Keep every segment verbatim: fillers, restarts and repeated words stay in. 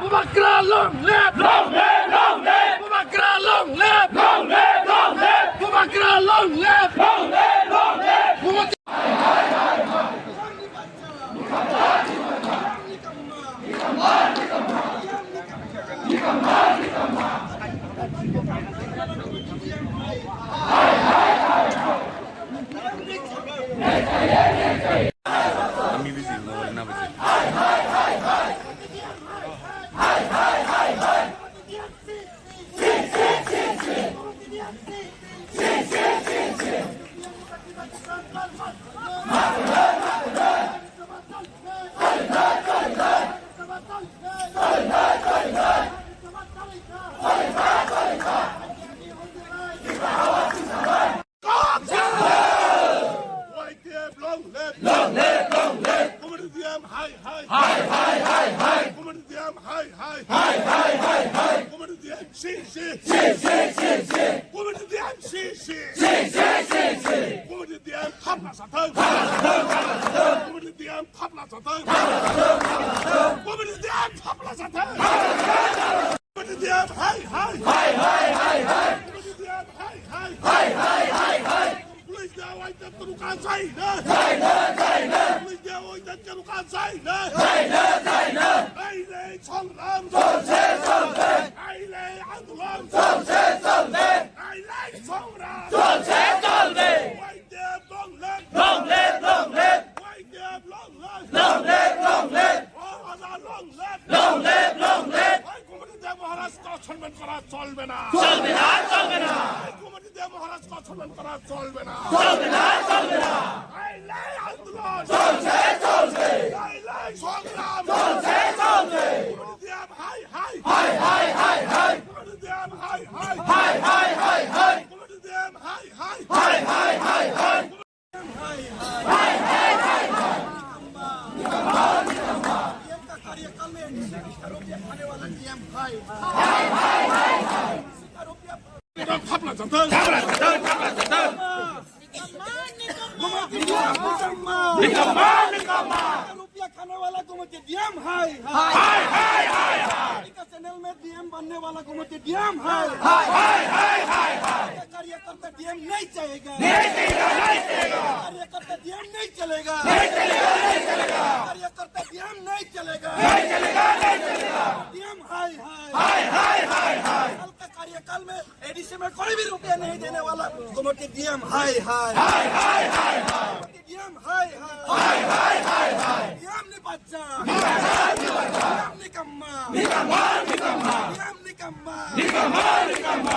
Bubagra long live! Long live, long live! Bubagra long live! Long live, long live! Bubagra long live! Bubagra long live! Long live, long live! Si, si. Si, si, si, si. Committee D M si, si. Si, si, si, si. Committee D M thapla sathang. Thapla sathang, thapla sathang. Committee D M thapla sathang. Thapla sathang, thapla sathang. Committee D M thapla sathang. Thapla sathang. Committee D M hai, hai. Hai, hai, hai, hai. Committee D M hai, hai. Hai, hai, hai, hai. Police dia waitat karuka jaina. Jaina, jaina. Police dia waitat karuka jaina. Jaina, jaina. Aile songram. Cholse, cholse. Aile andolon. Cholse, cholse. Aile songram. Cholse, cholse. Waitat long live. Long live, long live. Waitat long live. Long live, long live. Long live, long live. Long live, long live. Hai committee de Maharaj ka সম্মান করা চলবে না। চলবে না, চলবে না। Hai committee de Maharaj ka সম্মান করা চলবে না। চলবে না, চলবে না। আইলাই আন্দোলন। চলছে, চলছে। আইলাই সংগ্রাম। চলছে, চলছে। Committee de hai, hai. Hai, hai, hai, hai. Committee de hai, hai. Hai, hai, hai, hai. Committee de hai, hai. Hai, hai, hai, hai. Thapla jatang. Thapla jatang, thapla jatang. Nikamma, nikamma. Nikamma, nikamma. Rupiah khane wala committee D M hai, hai. Hai, hai, hai, hai. Channel में D M बनने वाला committee D M hai। हाय, हाय, हाय, हाय, हाय। कार्यकर्ता D M नहीं चाहेगा। नहीं चलेगा, नहीं चलेगा। कार्यकर्ता D M नहीं चलेगा। नहीं चलेगा, नहीं चलेगा। कार्यकर्ता D M नहीं चलेगा। नहीं चलेगा, नहीं चलेगा। D M हाय, हाय। हाय, हाय, हाय, हाय। साल का कार्यकाल में A D C में कोई भी रुपया नहीं देने वाला committee D M हाय, हाय। हाय, हाय, हाय, हाय। D M hai hai. Hai, hai, hai, hai. D M ni bachcha. Ni bachcha, ni bachcha. D M nikamma. Nikamma, nikamma. D M nikamma. Nikamma, nikamma.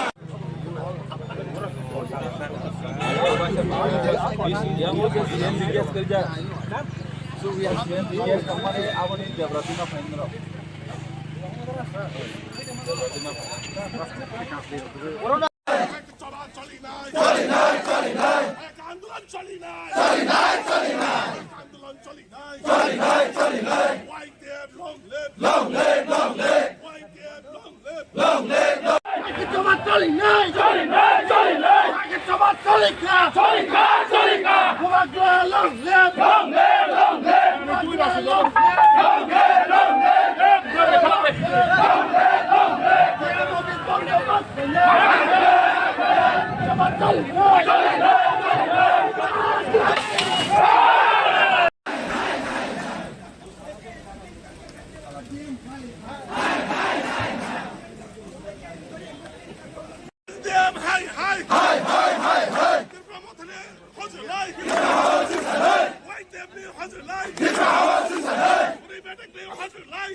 এক চলা চলি নাই। চলি নাই, চলি নাই। এক আন্দোলন চলি নাই। চলি নাই, চলি নাই। এক আন্দোলন চলি নাই। চলি নাই, চলি নাই। Y T F long live। Long live, long live। Y T F long live। Long live, long live। এক চলা চলি নাই। চলি নাই, চলি নাই। এক চলা চলি খা। চলি খা, চলি খা। Bubagra long live। Long live, long live। Bubagra long live। Long live, long live। Hai, hai, hai, hai, hai. Tripura Mothani hojlai. Tripura hojlai. Y T F ni hojlai. Tripura hojlai. Tripura hojlai.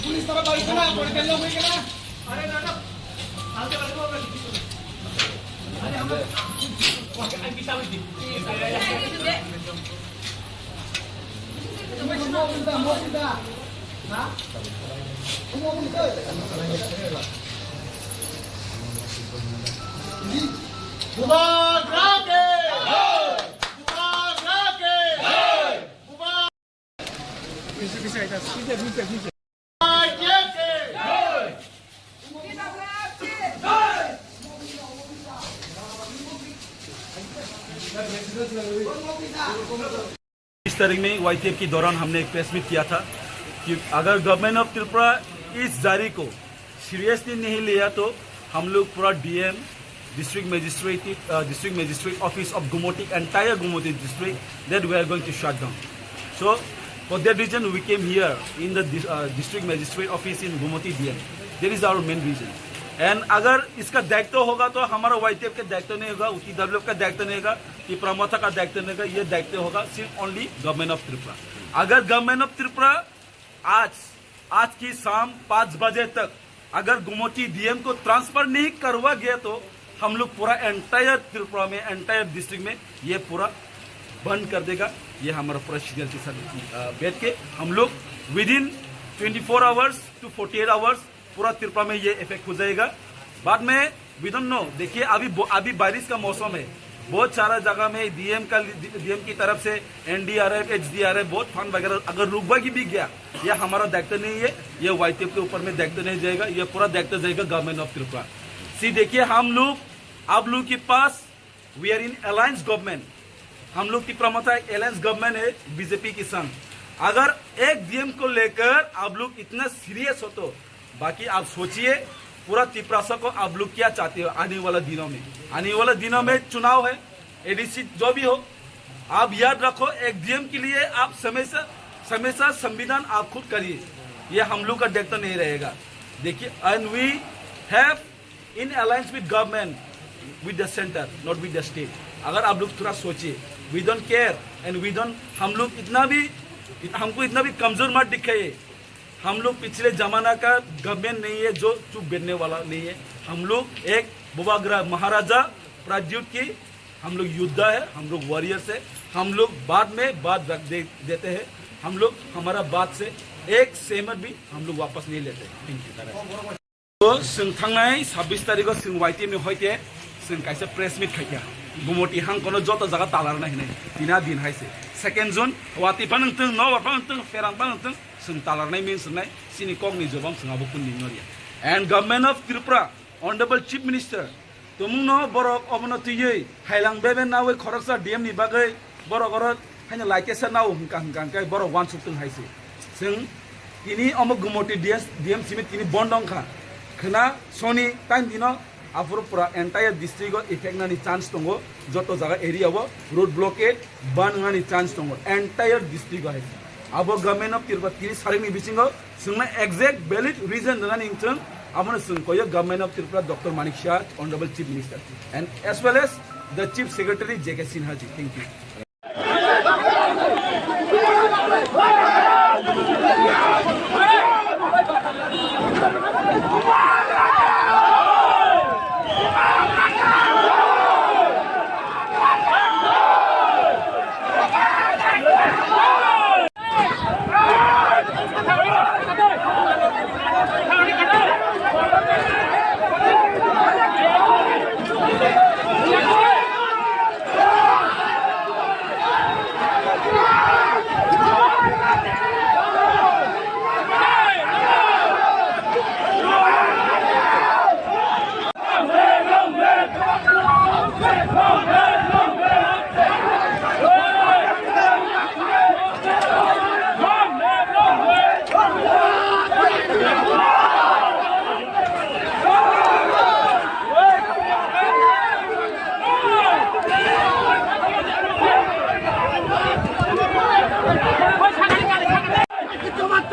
Police tara bari sana, bari kena. Bubagra ke! Bubagra ke! Bubagra ke! इस तारीख में वाईटीएफ के दौरान हमने एक press meet किया था कि अगर गवर्नमेंट ऑफ त्रिपुरा इस जारी को सीरियसली नहीं लिया तो हम लोग पूरा DM, district magistrate, uh, district magistrate office of Gumoti, entire Gumoti district, that we are going to shut down. So, for that reason, we came here in the dis- uh, district magistrate office in Gumoti D M. That is our main reason. And अगर इसका दायित्व होगा तो हमारा वाईटीएफ का दायित्व नहीं होगा, टीडब्ल्यूएफ का दायित्व नहीं होगा, तिपरा मोर्चा का दायित्व नहीं होगा, ये दायित्व होगा सिर्फ ओनली गवर्नमेंट ऑफ त्रिपुरा। अगर गवर्नमेंट ऑफ त्रिपुरा आज, आज की शाम पाँच बजे तक अगर गुमटी डीएम को ट्रांसफर नहीं करवा गया तो हम लोग पूरा एंटायर त्रिपुरा में, एंटायर डिस्ट्रिक्ट में ये पूरा बंद कर देगा। ये हमारा पूरा सीनियर के साथ, अ, बैठ के हम लोग within twenty four hours to forty eight hours पूरा त्रिपुरा में ये इफेक्ट हो जाएगा। बाद में वी डोंट नो, देखिए अभी ब- अभी बारिश का मौसम है, बहुत सारा जगह में डीएम का, डीएम की तरफ से एनडीआरएफ, एचडीआरएफ, बहुत फंड वगैरह अगर रुकवा की भी गया, ये हमारा दायित्व नहीं है, ये वाईटीएफ के ऊपर में दायित्व नहीं जाएगा, ये पूरा दायित्व जाएगा गवर्नमेंट ऑफ त्रिपुरा। सी देखिए, हम लोग आप लोग के पास we are in alliance government, हम लोग तिपरा मोर्चा एक अलायंस गवर्नमेंट है बीजेपी के संग। अगर एक डीएम को लेकर आप लोग इतना सीरियस हो तो बाकी आप सोचिए, पूरा तिपरासा को आप लोग क्या चाहते हो आने वाला दिनों में? आने वाला दिनों में चुनाव है, एडीसी जो भी हो, आप याद रखो, एक डीएम के लिए आप हमेशा, हमेशा संविधान आप खुद करिए, ये हम लोग का दायित्व नहीं रहेगा। देखिए, and we have in alliance with government, with the center, not with the state। अगर आप लोग थोड़ा सोचिए, we don't care and we don't, हम लोग इतना भी, हमको इतना भी कमजोर मत दिखाइए। हम लोग पिछले जमाना का गवर्नमेंट नहीं है जो चुप बैठने वाला नहीं है। हम लोग एक बुबाग्रा महाराजा प्राद्युत की हम लोग योद्धा है, हम लोग वॉरियर्स है। हम लोग बाद में बात रख दे, देते हैं। हम लोग हमारा बात से एक सेंट भी हम लोग वापस नहीं लेते। Thank you। Chwng thangnai sabbish tarikh o chwng Y T F ni hoite chwng kaisa press meet khaikha. Gumoti hangkono joto jaga talarnai hinwi. Tina din hai se. Second June, wati phano wngtwng, nobar phano wngtwng, pherang phano wngtwng, chwng talarnai min swngnai, chini kokni jobam chwng abo kundwi norya. And Government of Tripura, Honorable Chief Minister, Tumungno borok obono twiwi hailang bebe nawi khoroksa D M ni bagwi borok oro haino laitesa nao hwnkha hwnkha hwnkhe borok uansuk tong hai se. Chwng tini omo Gumoti D S, D M simi tini bondo wngkha. Khwna soni time dino aphuru pura entire district o effect nani chance tongo, joto jaga area o road blockade ban wngnani chance tongo entire district o hai se. Abo Government of Tripura tini sarikni bisingo Chwngno exact valid reason rwnani wngthwng, abono chwng koyo Government of Tripura, Doctor Manik Saha, Honorable Chief Minister, and as well as the Chief Secretary J K Sinha ji. Thank you.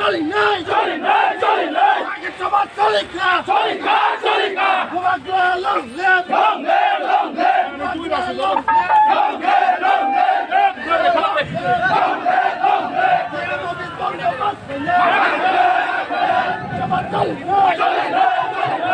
Choli nai! Choli nai! Choli nai! Choli nai! Bubagra long live! Long live! Long live! Bubagra long live! Long live! Long live! Long live! Long live! Choli nai! Choli nai!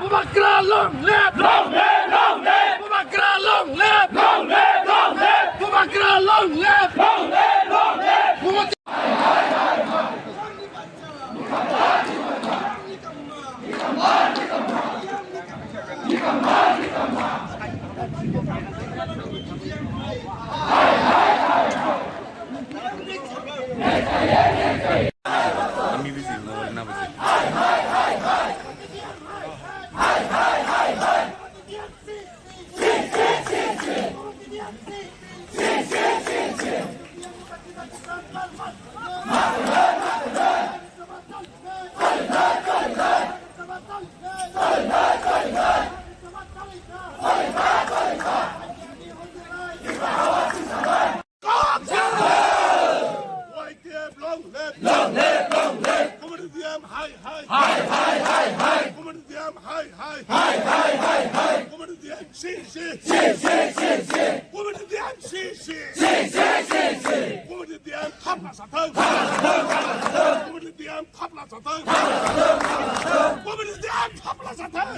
Bubagra long live! Long live, long live! Bubagra long live! Long live, long live! Bubagra long live! Long live, long live! Y T F long live! Long live, long live! Community D M hi, hi! Hi, hi, hi, hi! Community D M hi, hi! Hi, hi, hi, hi! Community D M si, si! Si, si, si, si! Community D M si, si! Si, si, si, si! Community D M thapla sathang! Thapla sathang, thapla sathang! Community D M thapla sathang! Thapla sathang, thapla sathang! Community D M thapla sathang!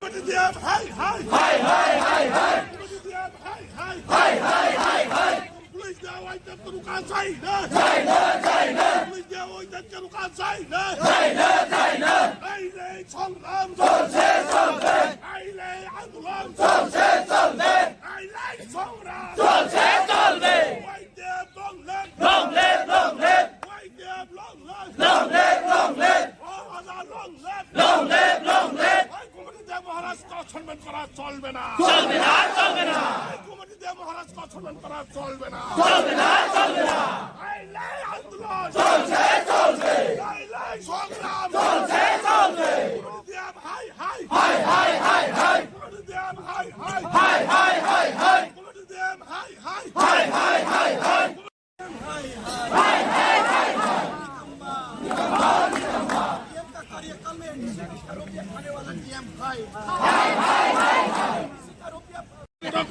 Community D M hi, hi! Hi, hi, hi, hi! Community D M hi, hi! Hi, hi, hi, hi! Police dia Y T F keruka jaina! Jaina, jaina! Police dia Y T F keruka jaina! Jaina, jaina! Ailai songram! Cholse, cholse! Ailai andolon! Cholse, cholse! Ailai songram! Cholse, cholse! Y T F long live! Long live, long live! Y T F long live! Long live, long live! Long live, long live! Long live, long live! এই কমিটিতে মহারাজকে অসম্মান করা চলবে না। চলবে না, চলবে না। এই কমিটিতে মহারাজকে অসম্মান করা চলবে না। চলবে না, চলবে না। এই লড়াই আন্দোলন চলছে, চলছে। এই লড়াই সংগ্রাম চলছে, চলছে। কমিটি দিয়াম হাই হাই। হাই, হাই, হাই, হাই। কমিটি দিয়াম হাই হাই। হাই, হাই, হাই, হাই। কমিটি দিয়াম হাই হাই। হাই, হাই, হাই, হাই।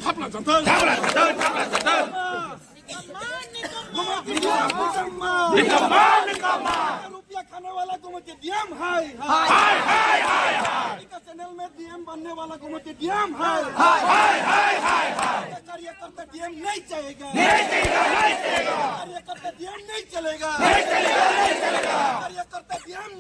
थपला जाथों। थपला जाथों, थपला जाथों। निकम्मा, निकम्मा। रुपया खाने वाला को मत दियम, हाय, हाय। हाय, हाय, हाय, हाय। इनका चैनल में डीएम बनने वाला को मत दियम, हाय। हाय, हाय, हाय, हाय, हाय। कार्यकर्ता डीएम नहीं चाहेगा। नहीं चाहेगा, नहीं चाहेगा। कार्यकर्ता डीएम नहीं चलेगा। नहीं चलेगा, नहीं चलेगा। कार्यकर्ता डीएम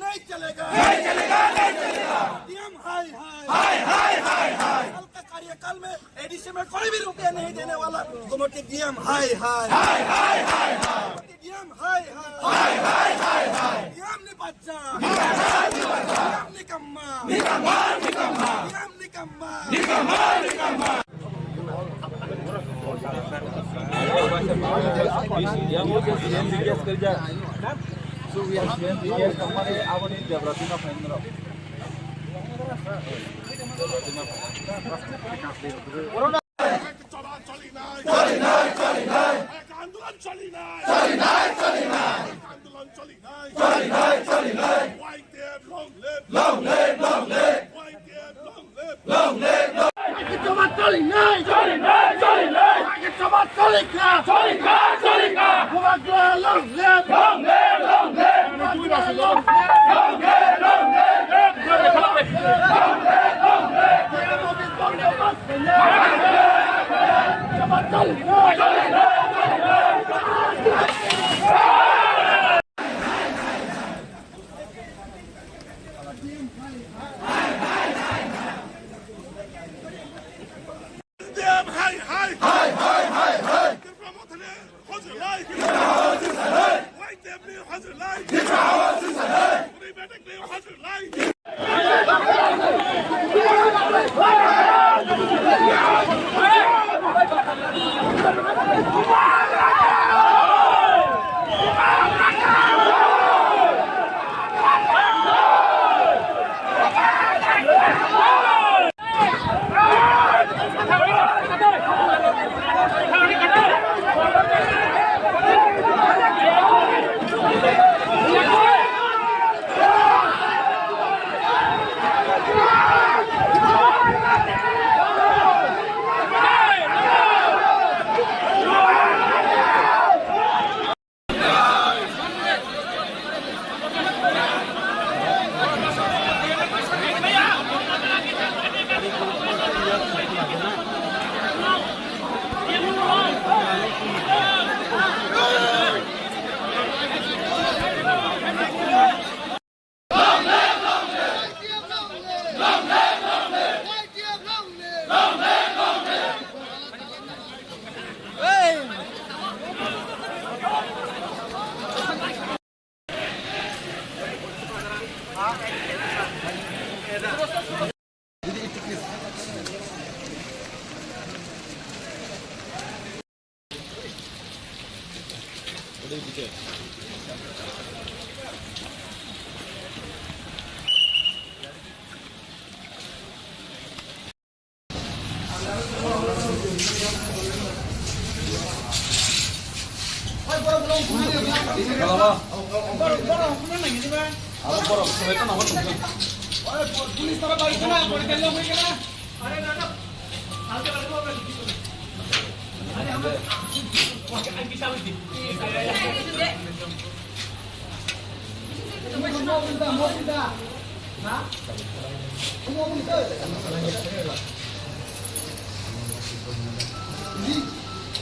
कोई भी रुपया नहीं देने वाला गुमटी डीएम हाय हाय। हाय हाय हाय हाय। डीएम हाय हाय। हाय हाय हाय हाय। डीएम निपट जा। निपट जा, निपट जा। डीएम निकम्मा। निकम्मा, निकम्मा। डीएम निकम्मा। निकम्मा, निकम्मा। চলি নাই, চলি নাই। এক আন্দোলন চলি নাই। চলি নাই, চলি নাই। এক আন্দোলন চলি নাই। চলি নাই, চলি নাই। YTF long live। Long live, long live। YTF long live। Long live, long live। চলি নাই, চলি নাই, চলি নাই। চলি খা, চলি খা, চলি খা। Long live, long live। Long live, long live। Hai, hai, hai, hai, hai, hai.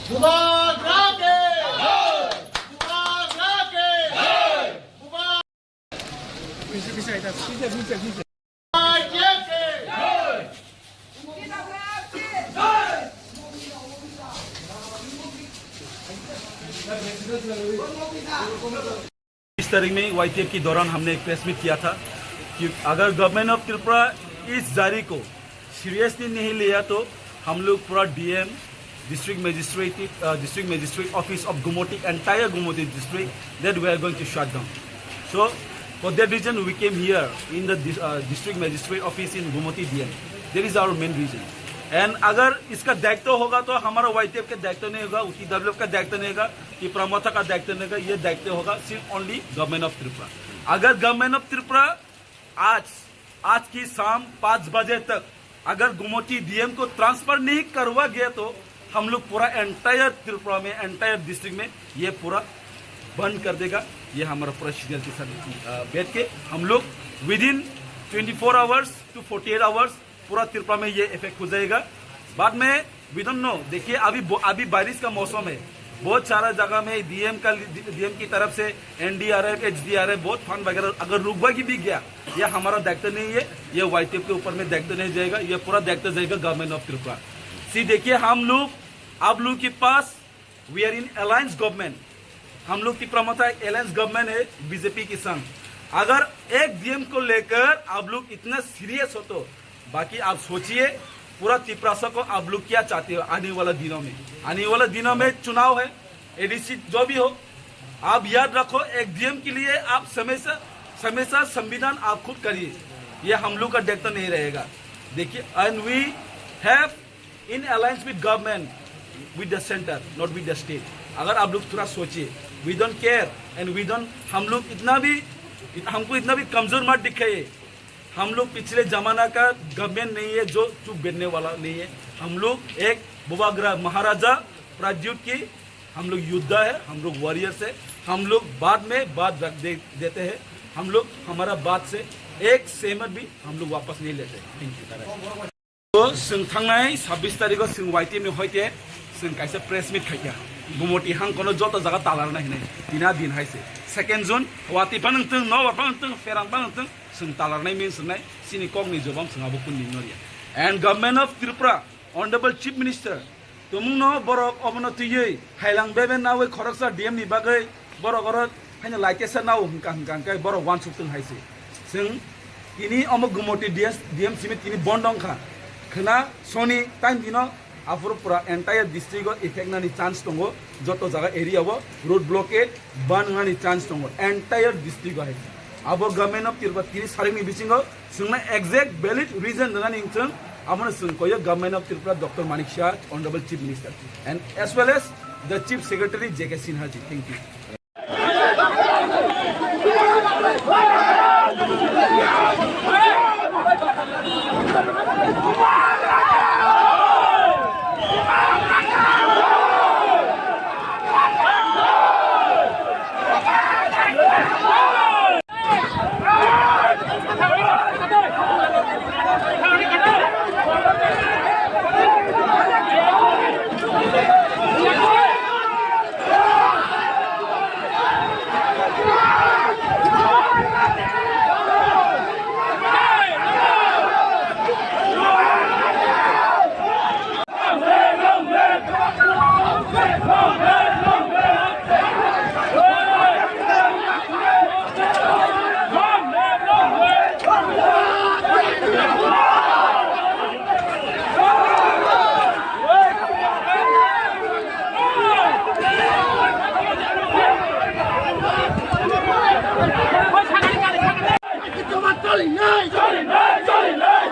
Bubagra ke! Bubagra ke! Bubagra! बीस तारीख में वाईटीएफ के दौरान हमने एक प्रेस मीट किया था कि अगर गवर्नमेंट ऑफ त्रिपुरा इस जारी को सीरियसली नहीं लिया तो हम लोग पूरा DM, district magistrate, uh, district magistrate office of Gumoti, entire Gumoti district, that we are going to shut down. So, for that reason, we came here in the dis- uh, district magistrate office in Gumoti DM. That is our main reason. And अगर इसका दायित्व होगा तो हमारा वाईटीएफ का दायित्व नहीं होगा, टीडब्ल्यूएफ का दायित्व नहीं होगा, तिपरा मोर्चा का दायित्व नहीं होगा, ये दायित्व होगा सिर्फ ओनली गवर्नमेंट ऑफ त्रिपुरा। अगर गवर्नमेंट ऑफ त्रिपुरा आज, आज की शाम पाँच बजे तक अगर गुमटी डीएम को ट्रांसफर नहीं करवा गया तो हम लोग पूरा एंटायर त्रिपुरा में, एंटायर डिस्ट्रिक्ट में ये पूरा बंद कर देगा। ये हमारा पूरा सीनियर के साथ, अ, बैठ के हम लोग within twenty four hours to forty eight hours पूरा त्रिपुरा में ये इफेक्ट हो जाएगा। बाद में वी डोंट नो। देखिए, अभी ब- अभी बारिश का मौसम है, बहुत सारा जगह में डीएम का, डीएम की तरफ से एनडीआरएफ, एचडीआरएफ, बहुत फंड वगैरह अगर रुकवा की भी गया, ये हमारा दायित्व नहीं है, ये वाईटीएफ के ऊपर में दायित्व नहीं जाएगा, ये पूरा दायित्व जाएगा गवर्नमेंट ऑफ त्रिपुरा। सी देखिए, हम लोग आप लोग के पास, we are in alliance government. हम लोग तिप्रा मथा एक अलायंस गवर्नमेंट है बीजेपी के संग। अगर एक डीएम को लेकर आप लोग इतना सीरियस हो तो बाकी आप सोचिए, पूरा तिप्रासा को आप लोग क्या चाहते हो आने वाला दिनों में। आने वाला दिनों में चुनाव है, एडीसी जो भी हो, आप याद रखो, एक डीएम के लिए आप हमेशा, हमेशा संविधान आप खुद करिए, ये हम लोग का दायित्व नहीं रहेगा। देखिए, and we have in alliance with government, with the center, not with the state। अगर आप लोग थोड़ा सोचिए, we don't care and we don't, हम लोग इतना भी, हमको इतना भी कमजोर मत दिखाइए। हम लोग पिछले जमाना का गवर्नमेंट नहीं है जो चुप बैठने वाला नहीं है। हम लोग एक बुबाग्रा महाराजा प्राद्युत की हम लोग योद्धा है, हम लोग वॉरियर्स है। हम लोग बाद में बात रख दे, देते हैं। हम लोग हमारा बात से एक सेमत भी हम लोग वापस नहीं लेते। Thank you। तो जों थांनाय छब्बिस तारिखो जों वाईटीएम नि हयते जों kaisa press meet khaikha। Gumoti hangkono joto jaga talarnai hinwi tina din hai se। Second June, Guwahati phano wngthung, Nokbar phano wngthung, Pherang phano wngthung, chwng talarnai means wngnai, chini kokni jobab chwng abo kunu din norya. And Government of Tripura, Honorable Chief Minister, tumungno borok obono twiwi hailang bebe nawi khoroksa D M ni bagwi borok oro haino laitesa nao hwnkha hwnkha hwnkhe borok uansuk tong hai se. Chwng tini omo Gumoti D S, D M simi tini bondo wngkha. Khwna soni time dino aphuru pura entire district o effect nani chance tongo, joto jaga area o road blockade ban wngnani chance tongo entire district o hai. Abo Government of Tripura tini sarikni bisingo chwngno exact valid reason rwnani wngthung, abono chwng koyo Government of Tripura, Doctor Manik Saha, Honorable Chief Minister, and as well as the Chief Secretary J K Sinha ji. Thank you. Choli nai! Choli nai! Choli nai!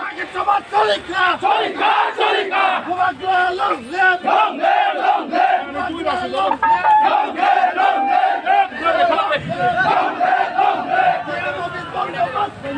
Choli nai! Choli nai! Choli nai! Bubagra long live! Long live! Long live! Bubagra long live! Long live! Long live! Long live! Long live!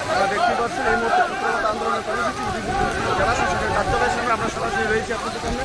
আপনারা দেখতে পাচ্ছেন এই মুহূর্তে তীব্রতা আন্দোলনের কর্মসূচি উদয়পুর যারা আছে সেখানে কার্যালয়ের সামনে আমরা সরাসরি রয়েছি আপনাদের সামনে।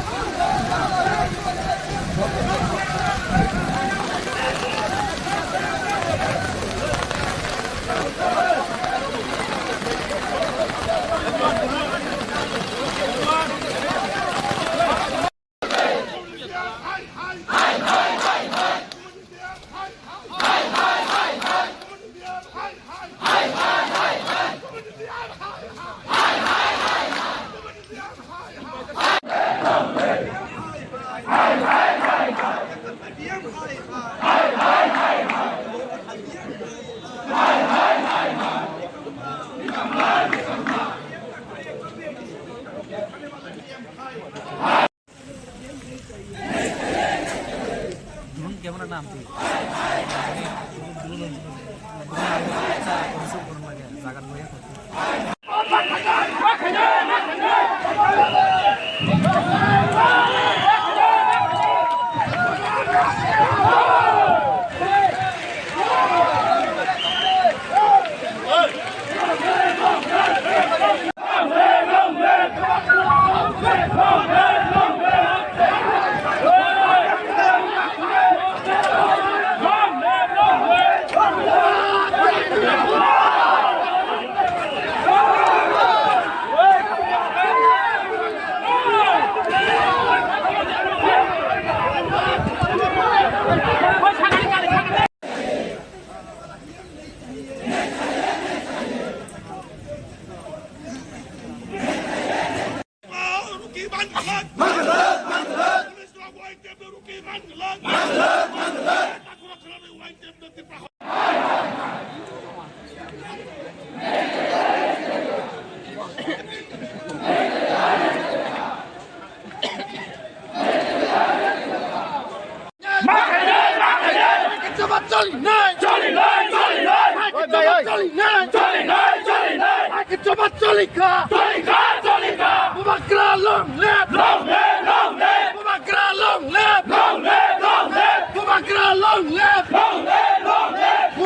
Bubagra long live! Long live, long live! Bubagra long live! Long live, long live! Bubagra long live! Long live, long live!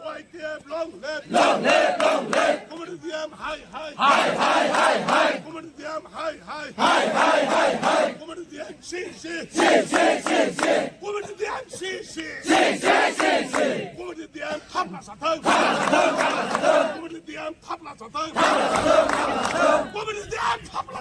Y T F long live! Long live, long live! Community D M hi hi! Hi hi hi hi! Community D M hi hi! Hi hi hi hi! Community D M si si! Si si si si! Community D M si si! Si si si si! Community D M thapla sathang! Thapla sathang! Thapla sathang! Community D M thapla sathang! Thapla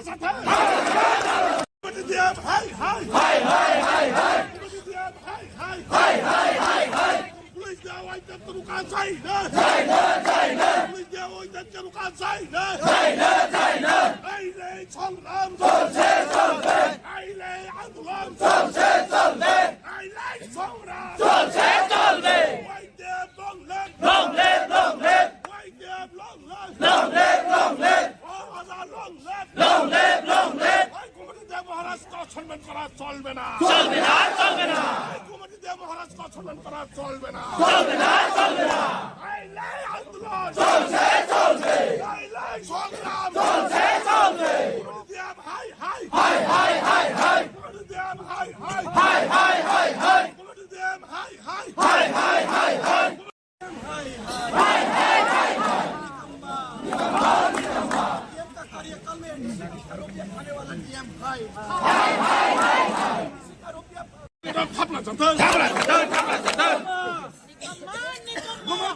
sathang! Thapla sathang! Community D M hi hi! Hi hi hi hi! Community D M hi hi! Hi hi hi hi! Police dia Y T F taruka jaina! Jaina, jaina! Police dia Y T F taruka jaina! Jaina, jaina! Ailei songram! Cholse, cholse! Ailei andolan! Cholse, cholse! Ailei songram! Cholse, cholse! Y T F long live! Long live, long live! Y T F long live! Long live, long live! Long live, long live! Long live, long live! Hai Community Day Maharaj ko সম্মান করা চলবে না! চলবে না, চলবে না! Hai Community Day Maharaj ko সম্মান করা চলবে না! চলবে না, চলবে না! Ailei andolan! Cholse, cholse! Ailei songram! Cholse, cholse! Community Day hi hi! Hi hi hi hi! Community Day hi hi! Hi hi hi hi! Community Day hi hi! Hi hi hi hi! Thapla jatang! Thapla jatang! Thapla jatang!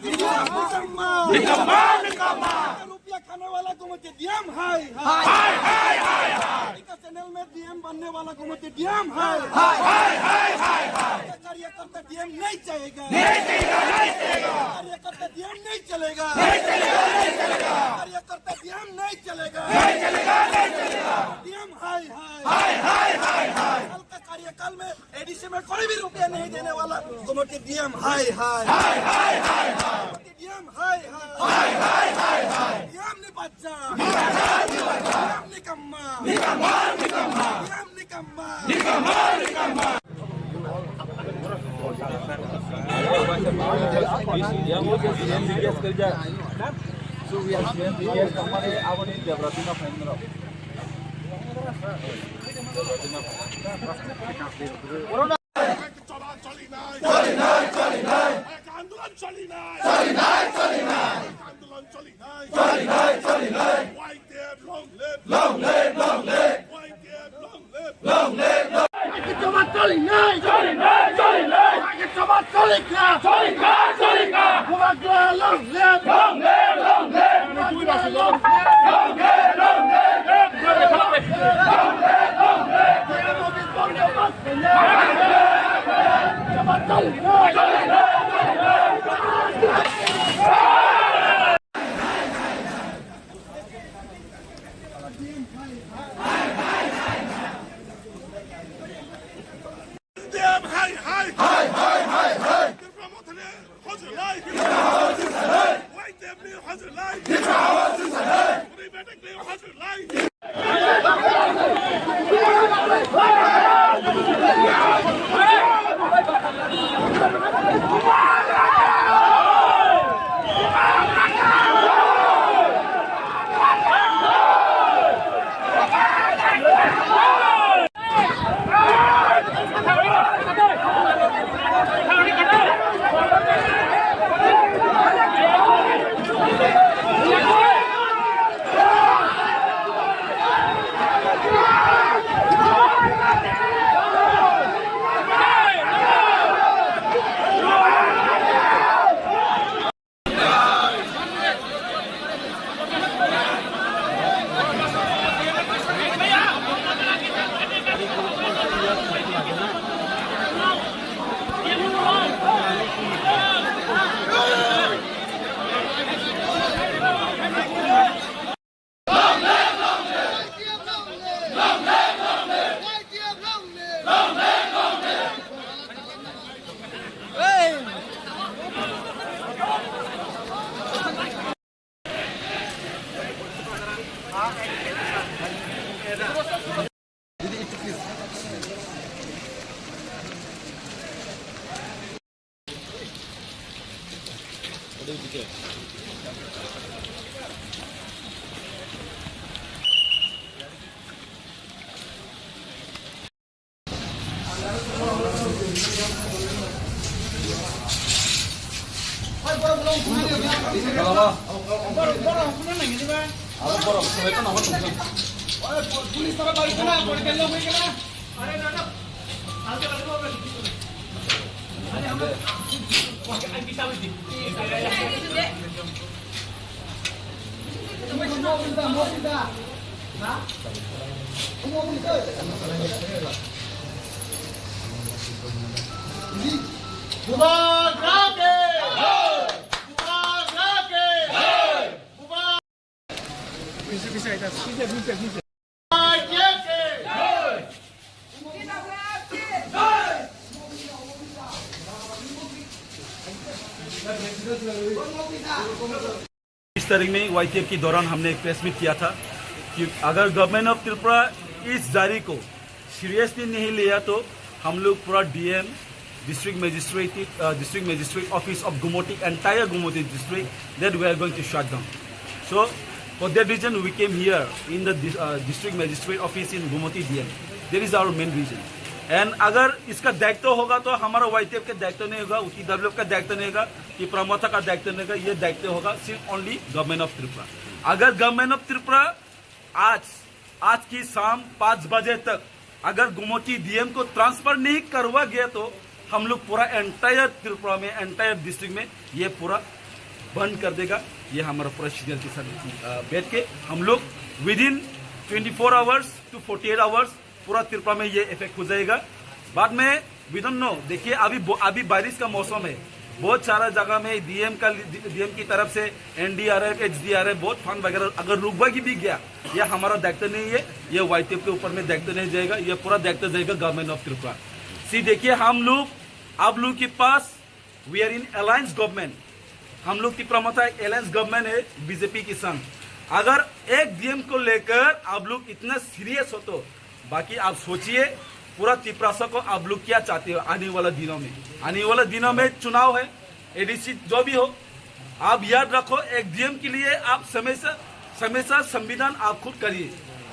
Nikamma! Nikamma! Nikamma! Rupiah khane wala ko mujhe D M hai hai. Hai hai hai hai. Channel mein D M banne wala ko mujhe D M hai. Hai hai hai hai. Karyakarta D M nahi chahega. Nahi chahega, nahi chahega. Karyakarta D M nahi chalega. Nahi chalega, nahi chalega. Karyakarta D M nahi chalega. Nahi chalega, nahi chalega. D M hai hai. Hai hai hai hai. Kal ka karyakal mein A D C mein koi bhi rupiah nahi dene wala ko mujhe D M hai hai. Hai hai hai hai. D M hai hai. Hai hai hai hai. D M ni bachcha. Ni bachcha, ni bachcha. D M nikamma. Nikamma, nikamma. D M nikamma. Nikamma, nikamma. Choli nai, choli nai. Ek andolon choli nai. Choli nai, choli nai. Ek andolon choli nai. Choli nai, choli nai. Y T F long live. Long live, long live. Y T F long live. Long live, long live. Ek choma choli nai. Choli nai, choli nai. Ek choma choli kha. Choli kha. Hai, hai, hai, hai, hai, hai. Tipra Motha ni hojrong lai. Tipra Motha ni hojrong lai. Tipra Motha ni hojrong lai. Bubagra ke! Bubagra ke! Bubagra ke! बीस तारीख में वाईटीएफ के दौरान हमने एक press meet किया था कि अगर गवर्नमेंट ऑफ त्रिपुरा इस जारी को सीरियसली नहीं लिया तो हम लोग पूरा DM, district magistrate, uh, district magistrate office of Gomoti, entire Gomoti district, that we are going to shut down. So for that reason we came here in the dis- uh, district magistrate office in Gomoti D M. That is our main reason. And अगर इसका दायित्व होगा तो हमारा वाईटीएफ का दायित्व नहीं होगा, टीडब्ल्यूएफ का दायित्व नहीं होगा, तिपरा मोर्चा का दायित्व नहीं होगा, ये दायित्व होगा सिर्फ ओनली गवर्नमेंट ऑफ त्रिपुरा। अगर गवर्नमेंट ऑफ त्रिपुरा आज, आज की शाम पाँच बजे तक अगर गोमती डीएम को ट्रांसफर नहीं करवा गया तो हम लोग पूरा एंटायर त्रिपुरा में, एंटायर डिस्ट्रिक्ट में ये पूरा बंद कर देगा। ये हमारा पूरा सीनियर के साथ, अ, बैठ के हम लोग within twenty four hours to forty eight hours पूरा त्रिपुरा में ये इफेक्ट हो जाएगा। बाद में वी डोंट नो, देखिए अभी ब- अभी बारिश का मौसम है, बहुत सारा जगह में डीएम का, डीएम की तरफ से एनडीआरएफ, एचडीआरएफ, बहुत फंड वगैरह अगर रुकवा की भी गया, ये हमारा दायित्व नहीं है, ये वाईटीएफ के ऊपर में दायित्व नहीं जाएगा, ये पूरा दायित्व जाएगा गवर्नमेंट ऑफ त्रिपुरा। सी देखिए, हम लोग आप लोग के पास, we are in alliance government, हम लोग तिपरा मोर्चा एक अलायंस गवर्नमेंट है बीजेपी के संग। अगर एक डीएम को लेकर आप लोग इतना सीरियस हो तो बाकी आप सोचिए, पूरा तिपरासा को आप लोग क्या चाहते हो आने वाला दिनों में? आने वाला दिनों में चुनाव है, एडीसी जो भी हो, आप याद रखो, एक डीएम के लिए आप हमेशा, हमेशा संविधान आप खुद करिए,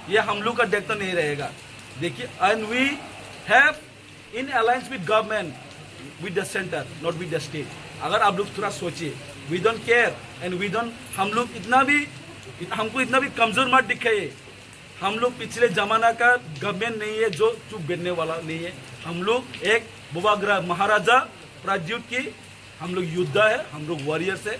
ये हम लोग का दायित्व नहीं रहेगा। देखिए, and we have in alliance with government, with the center, not with the state। अगर आप लोग थोड़ा सोचिए, we don't care and we don't, हम लोग इतना भी, हमको इतना भी कमजोर मत दिखाइए। हम लोग पिछले जमाना का गवर्नमेंट नहीं है जो चुप बैठने वाला नहीं है। हम लोग एक बुबाग्रा महाराजा प्राद्युत की हम लोग योद्धा है, हम लोग वॉरियर्स है।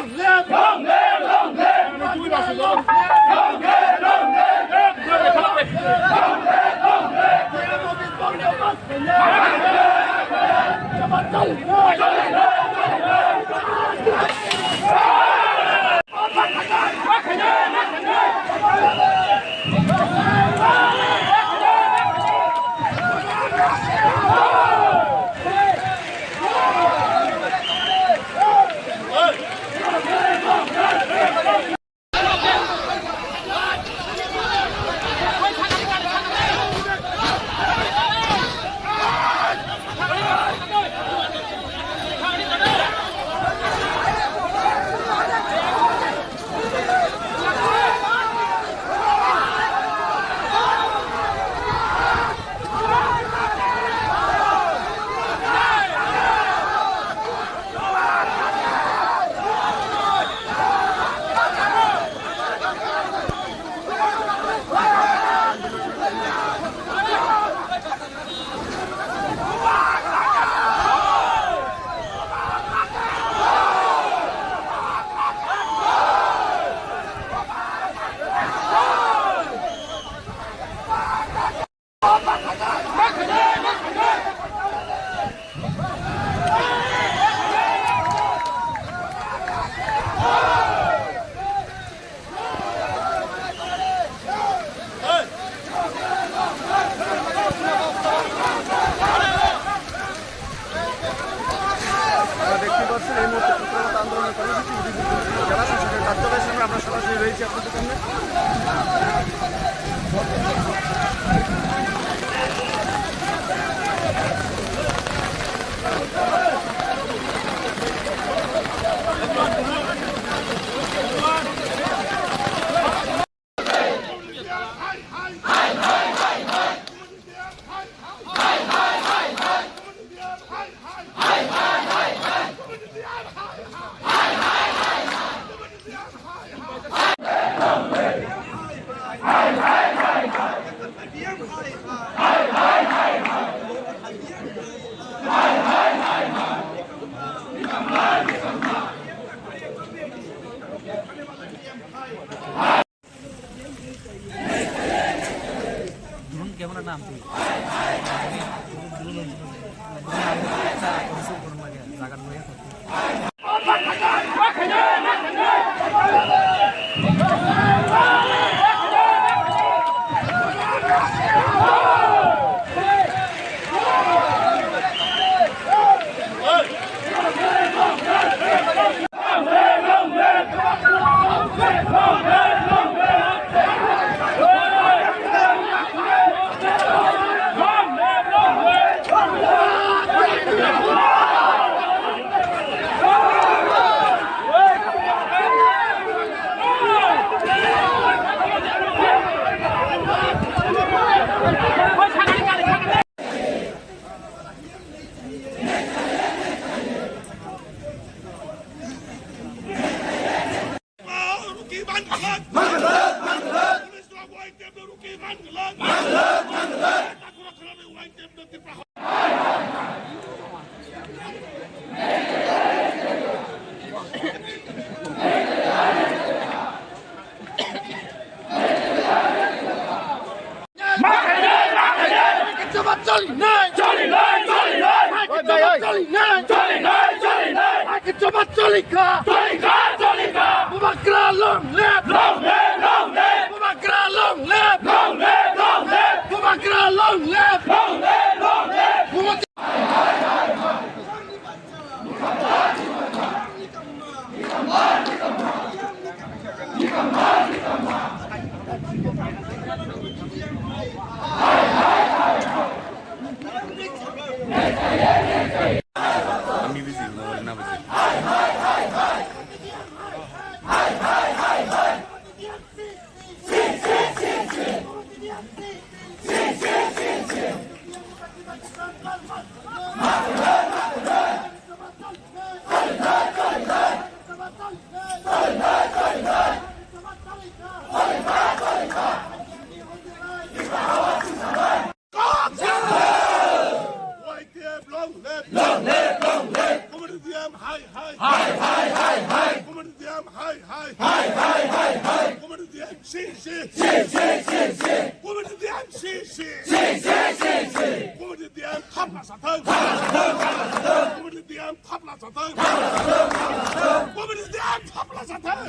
Long live! Long live! Long live! আপনারা দেখতে পাচ্ছেন এই মুহূর্তে প্রতিবাদ আন্দোলনের কর্মসূচি জেলা শাসকের কার্যালয়ের সামনে আমরা সরাসরি রয়েছি আপনাদের সামনে। Drone camera na amtwi. Drone, drone, drone, jaga nukya. Bubagra long live! Long live, long live! Bubagra long live! Long live, long live! Bubagra long live! Long live, long live! Bubagra long live! Long live, long live! Y T F long live! Long live, long live! Community D M hi, hi! Hi, hi, hi, hi! Community D M hi, hi! Hi, hi, hi, hi! Community D M si, si! Si, si, si, si! Community D M si, si! Si, si, si, si! Community D M thapla sathang! Thapla sathang, thapla sathang! Community D M thapla sathang! Thapla sathang, thapla sathang! Community D M thapla sathang!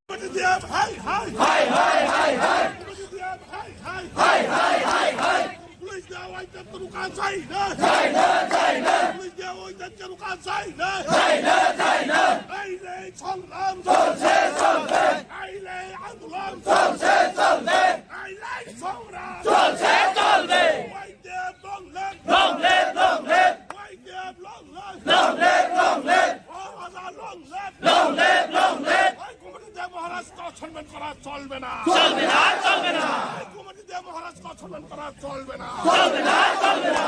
Community D M hi, hi! Hi, hi, hi, hi! Community D M hi, hi! Hi, hi, hi, hi! Police dia wai tep tunu ka jai na! Jai na, jai na! Police dia wai tep tunu ka jai na! Jai na, jai na! Ai le songram! Cholse, cholse! Ai le andolan! Cholse, cholse! Ai le songram! Cholse, cholse! Wai tep long live! Long live, long live! Wai tep long live! Long live, long live! Oroja long live! Long live, long live! Ai community dia Maharaj ko সম্মান করা চলবে না! চলবে না, চলবে না! Ai community dia Maharaj ko সম্মান করা চলবে না! চলবে না, চলবে না!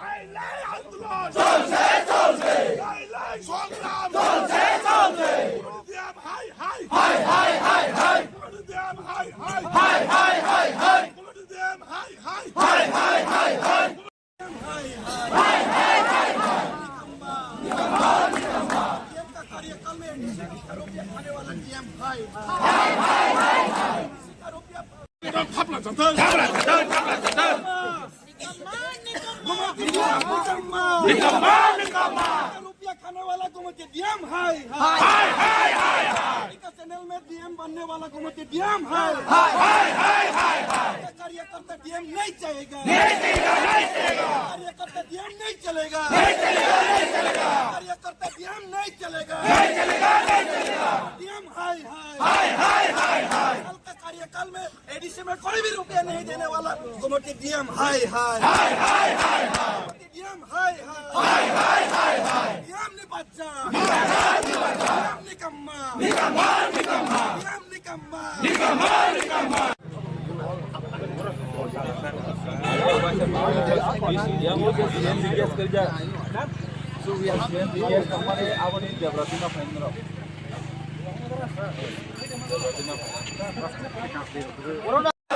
Ai le আন্দোলন! চলছে, চলছে! Ai le সংগ্রাম! চলছে, চলছে! Community dia hi, hi! Hi, hi, hi, hi! Community dia hi, hi! Hi, hi, hi, hi! Community dia hi, hi! Hi, hi, hi, hi! Thapla jatang! Thapla jatang! Thapla jatang! Nikamma! Nikamma! Rupia khane wala community D M hi, hi! Hi, hi, hi, hi! Channel mein D M banne wala community D M hi, hi! Hi, hi, hi, hi! Karyakarta D M nahi chahega. Nahi chahega, nahi chahega. Karyakarta D M nahi chalega. Nahi chalega, nahi chalega. Karyakarta D M nahi chalega. Nahi chalega, nahi chalega. D M hi, hi. Hi, hi, hi, hi. कल का कार्यकाल में A D C में कोई भी रुपया नहीं देने वाला community D M hi, hi. Hi, hi, hi, hi. D M hi, hi. Hi, hi, hi, hi. D M ni bachcha. Ni bachcha, ni bachcha. D M nikamma. Nikamma, nikamma. D M nikamma. Nikamma, nikamma.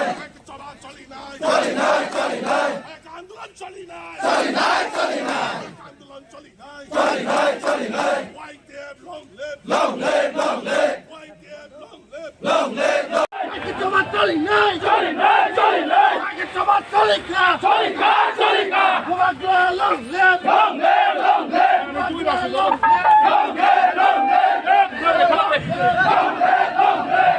এক আন্দোলন চলি নাই। চলি নাই, চলি নাই। এক আন্দোলন চলি নাই। চলি নাই, চলি নাই। এক আন্দোলন চলি নাই। চলি নাই, চলি নাই। Y T F long live। Long live, long live। Y T F long live। Long live, long live। এক আন্দোলন চলি নাই। চলি নাই, চলি নাই। এক আন্দোলন চলি না। চলি না, চলি না। Bubagra long live। Long live, long live। Bubagra long live। Long live, long live। Long live, long live।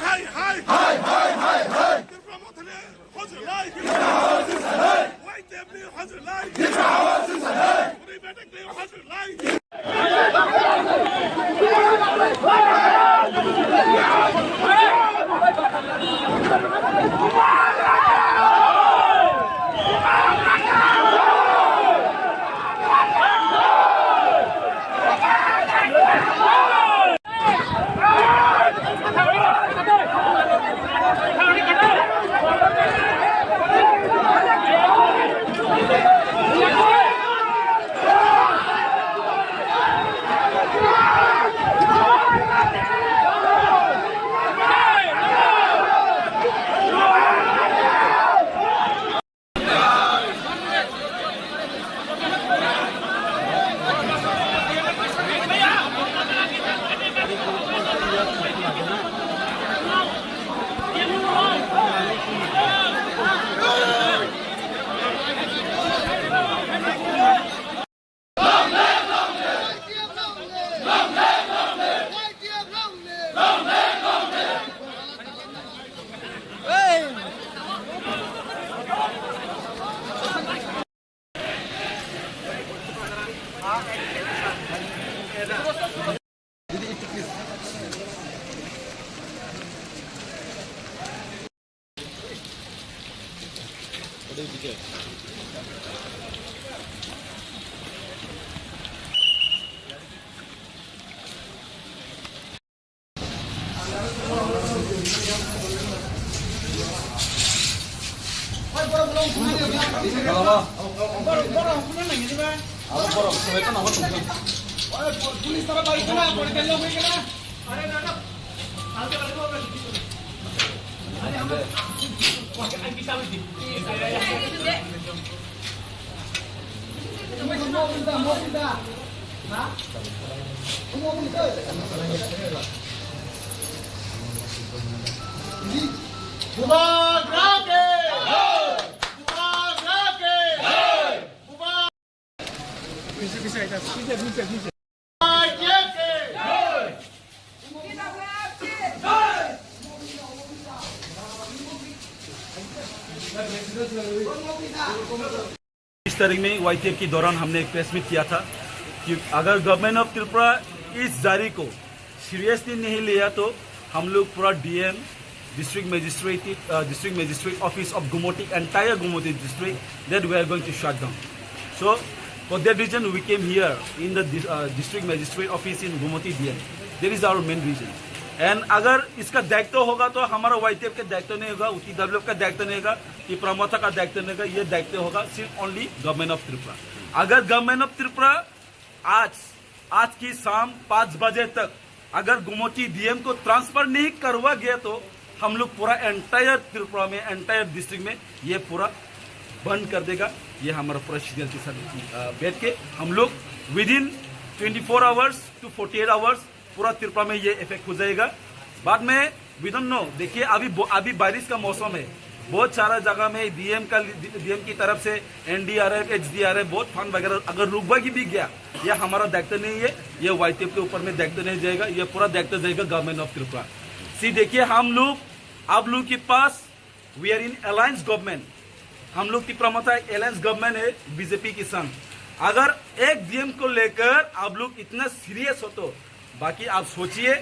Hai, hai, hai, hai, hai. Tripura Motha ni hojrwlai. Tripura Motha ni hojrwlai. Y T F ni hojrwlai. Tripura Motha ni hojrwlai. Bubagra ke! Bubagra ke! Bubagra बीस तारीख में वाईटीएफ के दौरान हमने एक press meet किया था कि अगर गवर्नमेंट ऑफ त्रिपुरा इस जारी को सीरियसली नहीं लिया तो हम लोग पूरा DM, district magistrate, uh, district magistrate office of Gomoti, entire Gomoti district, that we are going to shut down. So, for that reason, we came here in the dis- uh, district magistrate office in Gomoti D M. That is our main reason. And अगर इसका दायित्व होगा तो हमारा वाईटीएफ का दायित्व नहीं होगा, टीडब्ल्यूएफ का दायित्व नहीं होगा, तिपरा मोर्चा का दायित्व नहीं होगा, ये दायित्व होगा सिर्फ ओनली गवर्नमेंट ऑफ त्रिपुरा। अगर गवर्नमेंट ऑफ त्रिपुरा आज, आज की शाम पाँच बजे तक अगर गोमती डीएम को ट्रांसफर नहीं करवा गया तो हम लोग पूरा एंटायर त्रिपुरा में, एंटायर डिस्ट्रिक्ट में ये पूरा बंद कर देगा। ये हमारा पूरा सीनियर के साथ, अ, बैठ के हम लोग within twenty four hours to forty eight hours पूरा त्रिपुरा में ये इफेक्ट हो जाएगा। बाद में वी डोंट नो। देखिए, अभी ब- अभी बारिश का मौसम है। बहुत सारा जगह में डीएम का, डीएम की तरफ से एनडीआरएफ, एचडीआरएफ, बहुत फंड वगैरह अगर रुकवा की भी गया, ये हमारा दायित्व नहीं है। ये वाईटीएफ के ऊपर में दायित्व नहीं जाएगा, ये पूरा दायित्व जाएगा गवर्नमेंट ऑफ त्रिपुरा। सी, देखिए, हम लोग आप लोग के पास, we are in alliance government, हम लोग तिपरा मोर्चा एक अलायंस गवर्नमेंट है बीजेपी के संग। अगर एक डीएम को लेकर आप लोग इतना सीरियस हो तो बाकी आप सोचिए,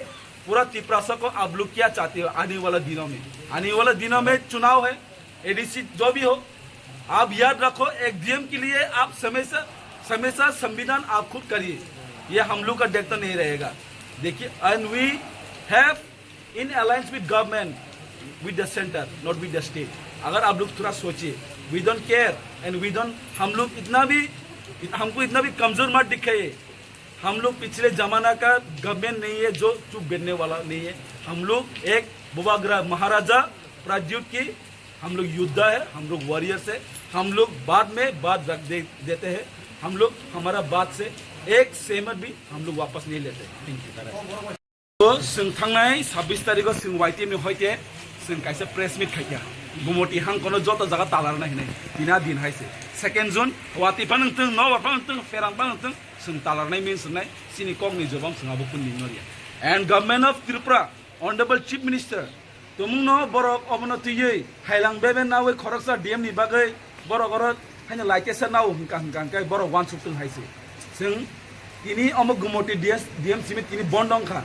पूरा तिपरासा को आप लोग क्या चाहते हो आने वाला दिनों में? आने वाला दिनों में चुनाव है, एडीसी जो भी हो, आप याद रखो, एक डीएम के लिए आप हमेशा, हमेशा संविधान आप खुद करिए, ये हम लोग का दायित्व नहीं रहेगा। देखिए, and we have in alliance with government, with the center, not with the state। अगर आप लोग थोड़ा सोचिए, we don't care and we don't, हम लोग इतना भी, हमको इतना भी कमजोर मत दिखाइए। हम लोग पिछले जमाना का गवर्नमेंट नहीं है जो चुप बैठने वाला नहीं है। हम लोग एक बुबाग्रा महाराजा प्राद्युत की हम लोग योद्धा है, हम लोग वॉरियर्स है। हम लोग बाद में बात रख दे, देते हैं। हम लोग हमारा बात से एक सेंट भी हम लोग वापस नहीं लेते। Thank you. Chwng thangnai sabbish tarikh o chwng Y T M ni hoite chwng kaisa press meet khaikha. Gumoti hangkono joto jaga talarnai hinwi tina din hai se. Second June, wati phano wngtwng, nobar phano wngtwng, pherang phano wngtwng, chwng talarnai min swngnai chini kokni jobab chwng abo kunu nini norya. And Government of Tripura, Honorable Chief Minister, tumungno borok obono twiwi hailang bebe nawi khoroksa D M ni bagwi borok oro haino laitesa nao hwnka hwnka hwnkhe borok uansuk tong hai se. Chwng tini omo Gumoti D S, D M simi tini bondo wngkha.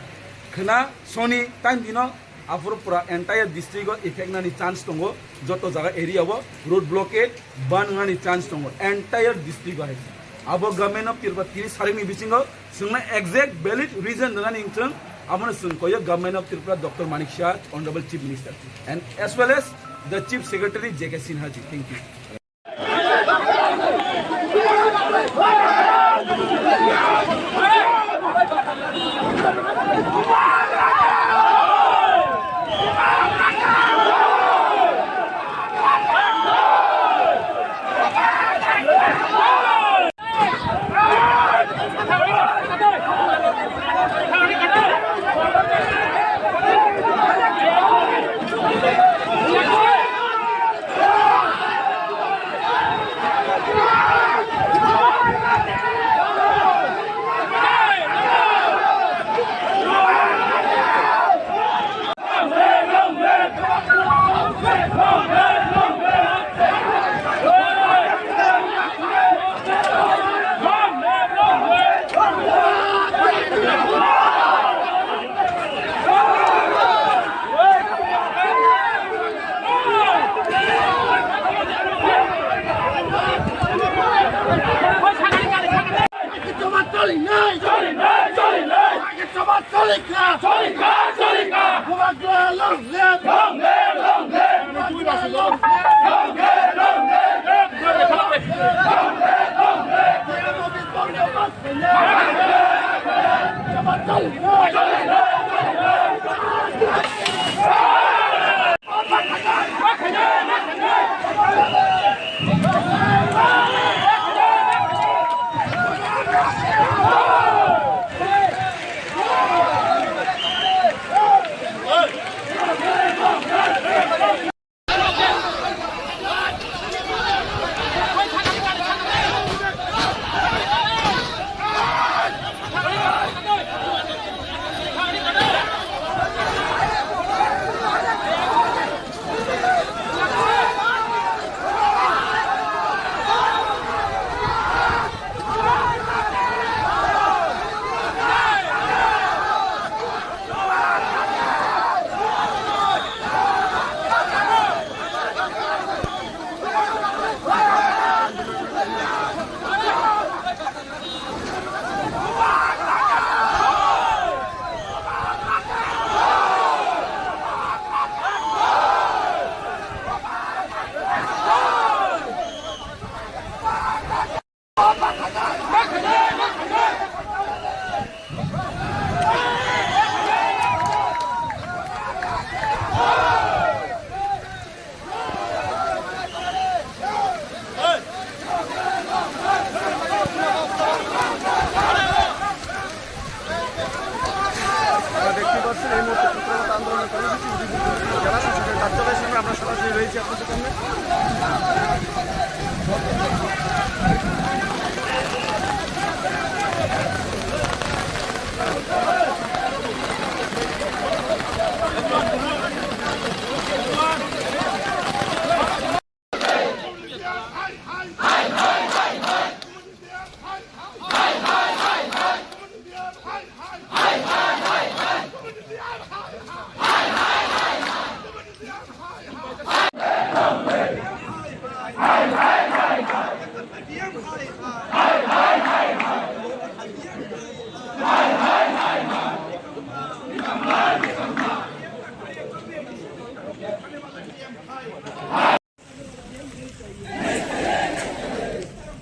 Khwna soni time dino aphuru pura entire district o effect nani chance tongo, joto jaga area o road blockade ban wngnani chance tongo entire district o hai se. Abo Government of Tripura tini sarikni bisingo chwngno exact valid reason rwnani wngthwng, abono chwng koyo Government of Tripura, Doctor Manik Saha, Honorable Chief Minister, and as well as the Chief Secretary J K Sinha ji. Thank you.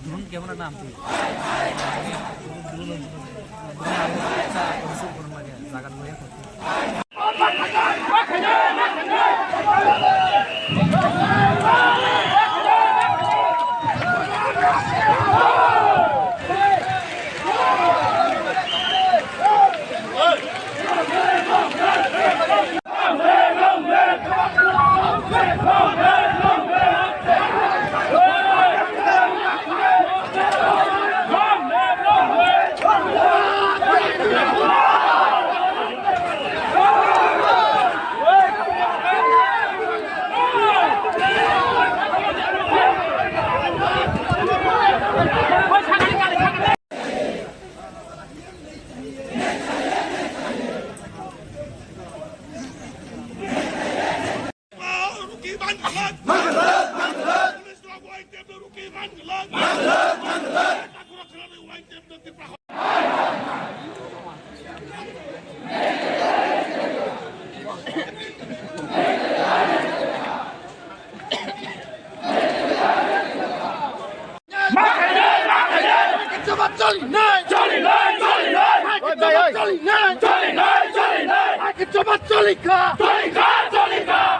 Drone camera naam tu. Drone, drone, drone, drone, jaga nw.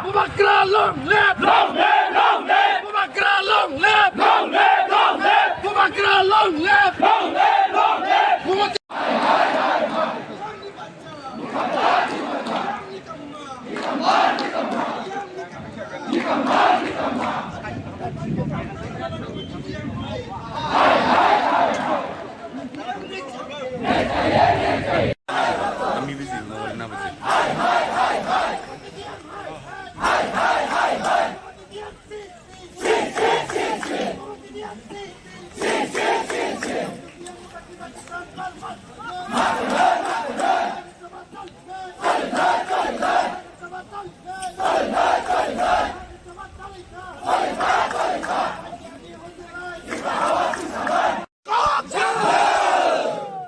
Bubagra long live! Long live, long live! Bubagra long live! Long live, long live! Bubagra long live! Bubagra long live! Long live, long live!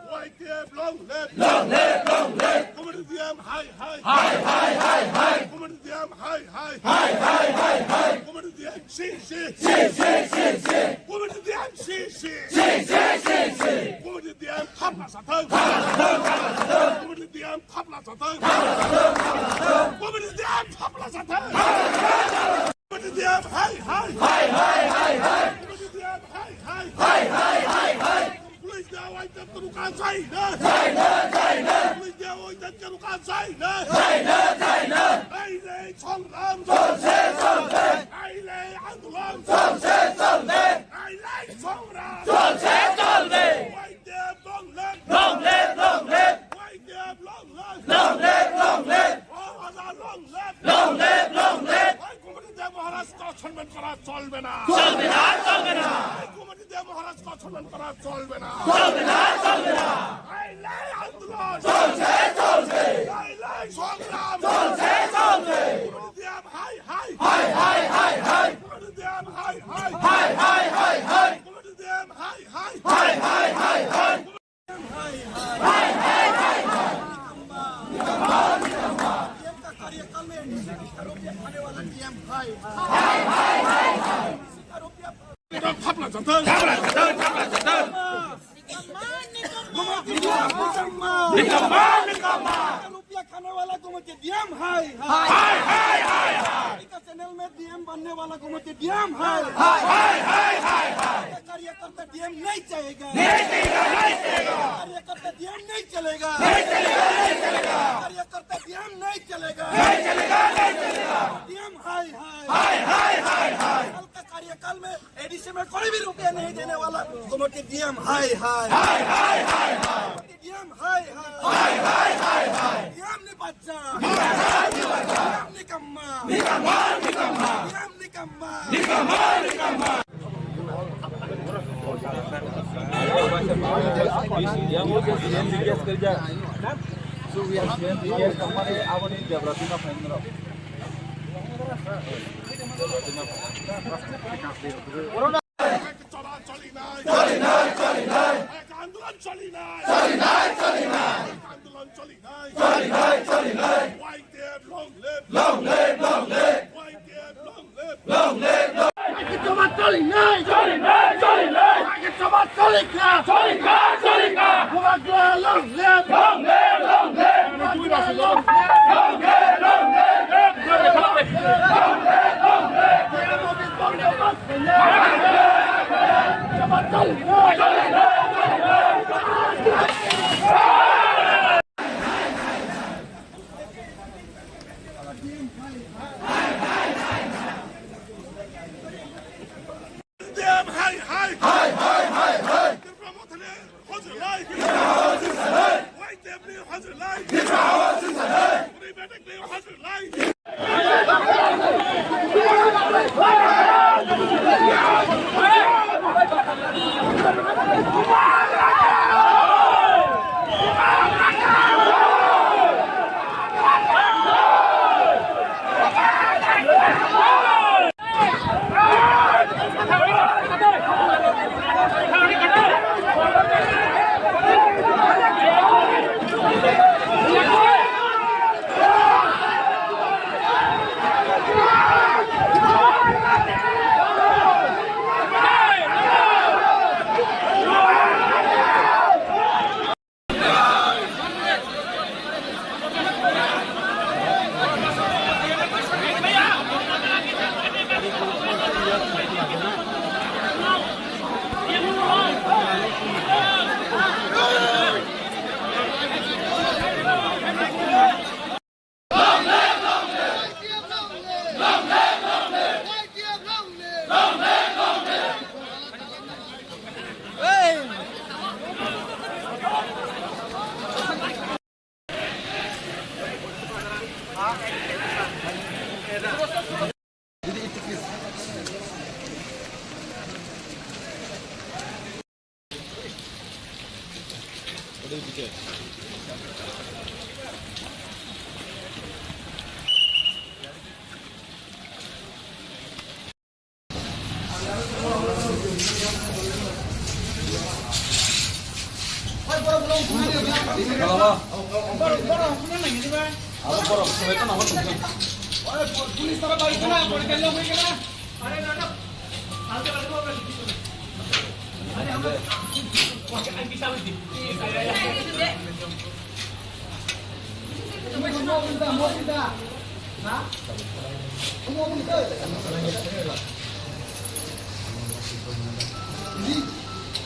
Y T F long live! Long live, long live! Community D M hi hi! Hi hi hi hi! Community D M hi hi! Hi hi hi hi! Community D M si si! Si si si si! Community D M si si! Si si si si! Community D M thapla sathang! Thapla sathang! Thapla sathang! Community D M thapla sathang! Thapla sathang! Community D M thapla sathang! Thapla sathang! Community D M hi hi! Hi hi hi hi! Community D M hi hi! Hi hi hi hi! Police dia wai tep teruka jaina. Jaina, jaina. Police dia wai tep teruka jaina. Jaina, jaina. Aile songram. Cholse, cholse. Aile andolon. Cholse, cholse. Aile songram. Cholse, cholse. Wai tep long live. Long live, long live. Wai tep long live. Long live, long live. Long live, long live. Wai community dia Maharaj ko sonman kora cholbe na. Cholbe na, cholbe na. Wai community dia Maharaj ko sonman kora cholbe na. Cholbe na, cholbe na. Aile andolon. Cholse, cholse. Aile songram. Cholse, cholse. Community dia hi hi. Hi hi hi hi. Community dia hi hi. Hi hi hi hi. Community dia hi hi. Hi hi hi hi. Thapla jatang. Thapla jatang, thapla jatang. Nikamma, nikamma. Nikamma, nikamma. Rupiah khane wala ko mujhe D M hai, hai. Hai, hai, hai, hai. Channel mein D M banne wala ko mujhe D M hai. Hai, hai, hai, hai, hai. कार्यकर्ता D M नहीं चाहेगा। नहीं चाहेगा, नहीं चाहेगा। कार्यकर्ता D M नहीं चलेगा। नहीं चलेगा, नहीं चलेगा। कार्यकर्ता D M नहीं चलेगा। नहीं चलेगा, नहीं चलेगा। डीएम हाय हाय। हाय हाय हाय हाय। कल का कार्यकाल में एडीसी में कोई भी रुपया नहीं देने वाला गोमती डीएम हाय हाय। हाय हाय हाय हाय। डीएम हाय हाय। हाय हाय हाय हाय। डीएम निपज्जा। डीएम निकम्मा। निकम्मा निकम्मा। डीएम निकम्मा। निकम्मा निकम्मा। চলি নাই, চলি নাই। এক আন্দোলন চলি নাই। চলি নাই, চলি নাই। এক আন্দোলন চলি নাই। চলি নাই, চলি নাই। YTF long live। Long live, long live। YTF long live। Long live, long live। চলি নাই, চলি নাই, চলি নাই। চলি খা, চলি খা, চলি খা। Long live, long live। Long live, long live। Long live, long live। হাই, হাই। হাই, হাই, হাই, হাই। ত্রিপুরা মথনে হজর লাই। ত্রিপুরা হজর লাই। ওয়াইটিএফ নিয়ে হজর লাই। ত্রিপুরা হজর লাই।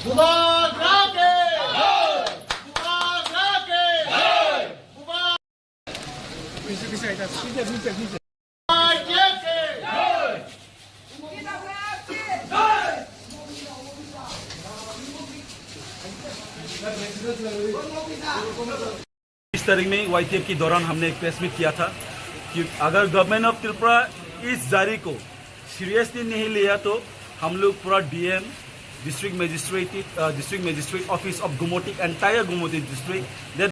Bubagra ke! Bubagra ke! Bubagra ke! बीस तारीख में वाईटीएफ के दौरान हमने एक प्रेस मीट किया था कि अगर गवर्नमेंट ऑफ त्रिपुरा इस जारी को सीरियसली नहीं लिया तो हम लोग पूरा डीएम, डिस्ट्रिक्ट मजिस्ट्रेट, अ, district magistrate office of Gomati, entire Gomati district, they